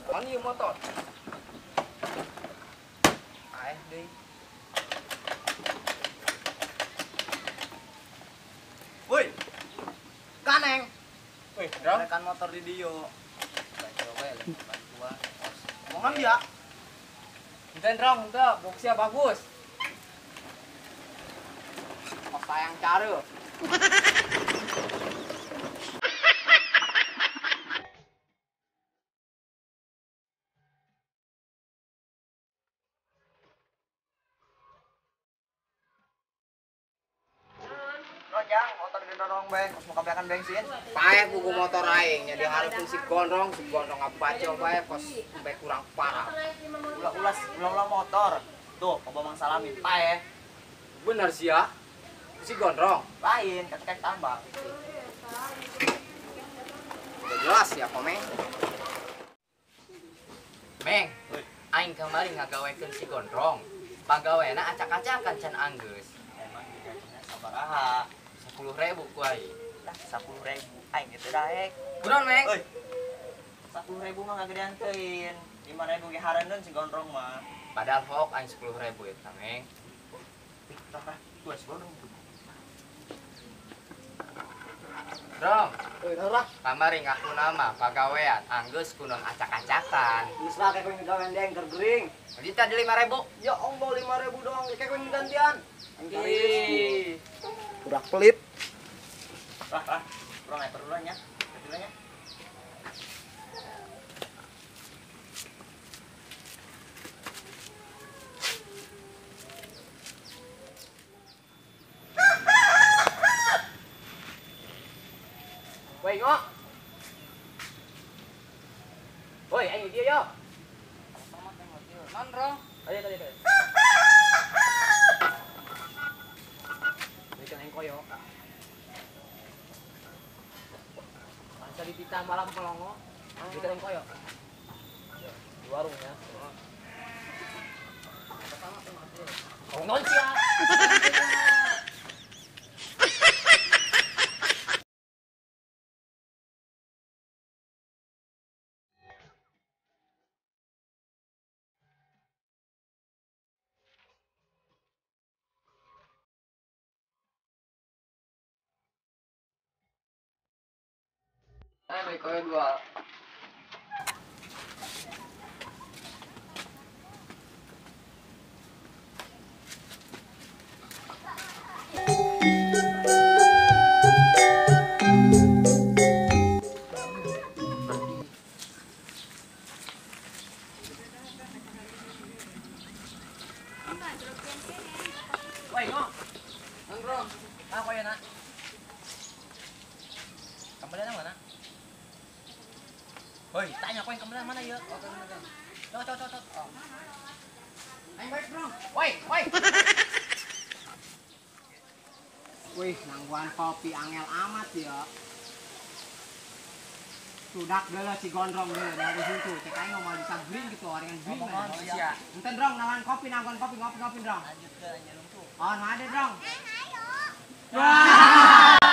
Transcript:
On ieu motor. Aeh deui. Woi. Kaneng. Woi, Drong. Rekan motor di Dio. Coba bantuan. Omongan dia. Enten Drong, henteu, boxnya bagus. Kos sayang cara. Jang, motor didorong bae, kos mau kabeakan bensin. Paeh buku motor aing, nya dihareupeun si Gondrong ngabaco bae kos sampai kurang parah. Ulah-ulah, ulah-ulah motor. Tuh, coba Mang Salamin, paeh. Bener sih ya. Si Gondrong. Lain, ketek tambang. Udah jelas ya, Komeng. Meng, aing kamari ngagawekeun si Gondrong. Pagawena acak-acakan can anggeus. Emang digajina sabaraha? 10.000 ku aing. Lah 10.000 aing gitu daek. Kunaon, Meng? Euy. 10.000 mah ngagedean teuing. 5.000 ge hareundeun si Gondrong mah. Padahal hok aing 10.000 eta, Meng. Ih, tah, tuh si Gondrong. Drong. Euy, rah. Kamari ngaku nama pagawean anggeus kunaon acak-acakan. Geus lah kayak gawean deng gergering. Jadi tadi 5.000. Ya Allah 5.000 doang kayak kowe gantian. Ih. Udah pelit. Rah, rah. Kurang air dulu nya. Dulu nya. Woi, ngok. Woi, ayo dia yo. Non, Rong. Ayo, ayo, ayo. Berikan aing koyo. Masa dititah malam pelongo. Berikan aing koyo. Di warung ya. Oh, non sia. Beli koyo dua. Woi, ngok. Nongkrong. Ah, koyo nak. Kembali mana? Woi, tanya koin kembali mana ya? Oh, cok, cok, cok, cok. Ayo balik, Bro. Woi, woi. Wih, nangguan kopi angel amat ya. Sudak dulu si Gondrong dulu dari situ. Cek aing ngomong bisa green gitu, orang yang green. Iya. Enten Drong nawan kopi, nangguan kopi, ngopi-ngopi Drong. Lanjut ke nyelung tuh. Oh, nah ada Drong. Ayo. Wah.